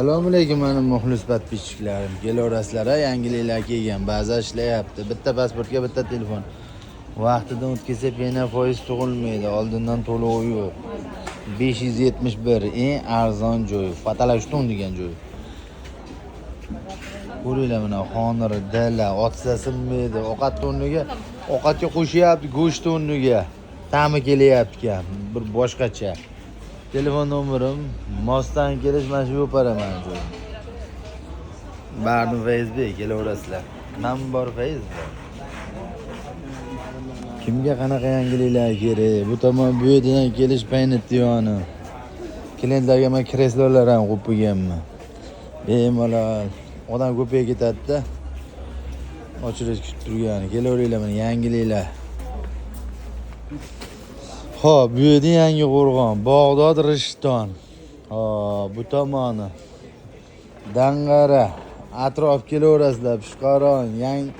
Assalomu alaykum, mani muxlis подписчиklarim. Kelaverasizlar, a, yangiliklar kelgan. Baza ishlayapti. Bitta pasportga bitta telefon. Vaqtidan o'tkazsa, pena foiz tug'ilmaydi. Oldindan to'lovi yo'q. 571 eng arzon joy. Fatalashton degan joy. Ko'ringlar, mana Honor Dala otsa sinmaydi. Ovqat o'rniga, ovqatga qo'shyapti, go'sht o'rniga. Ta'mi kelyapti ekan. Bir boshqacha. Telefon nomerim Mosdan kelish, mana shu yo'paraman joy. Bardim Facebook, kelaverasizlar. Man bor, fayz bor. Kimga qanaqa yangiliklar kerak? Bu tomon, bu yerdan kelish paynetdi yoni. Klientlarga man kreslolar ham qo'yib qo'yganman. Bemalol odam ko'payib ketadi-da. Ochilish kutib turgani. Kelaveringlar, mana yangiliklar. Xo'p, bu yerda Yangi Qo'rg'on, Bag'dod, Rishton. Hop, bu tomoni Dang'ara, atrof kelaverasizlar, Pishqaron, yangi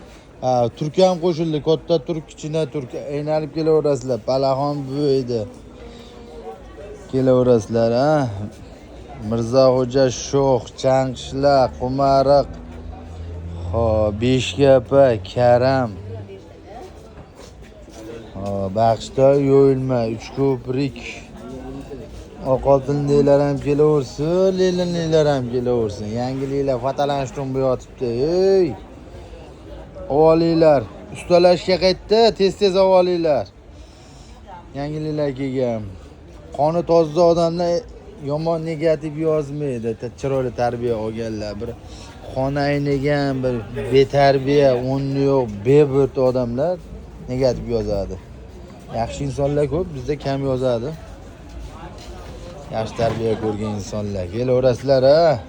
turk ham qo'shildi, katta turk, kichkina turk, aylanib kelaverasizlar. Palaxon bu yerda. Kelaverasizlar, ha? Mirzaxo'ja Sho'x, Chanqishloq, Qumariq. Xo'p, Beshkapa, Karam. Xo'p, Baxshitoy, Yo'lma, Uchko'prik. Oq oltinliklar ham kelaversin, lelinliklar ham kelaversin. Yangiliklar Fatalanishton bu yotibdi. Ey! Olinglar. Ustalashga qaytdi, tez-tez olinglar. Yangiliklar kelgan. Qoni toza odamlar yomon negativ yozmaydi. Chiroyli tarbiya olganlar. Bir xona aynagan, bir betarbiya, o'rni yo'q, beburt odamlar negativ yozadi. Yaxshi insonlar ko'p, bizda kam yozadi. Yaxshi tarbiya ko'rgan insonlar. Kelaverasizlar, ha.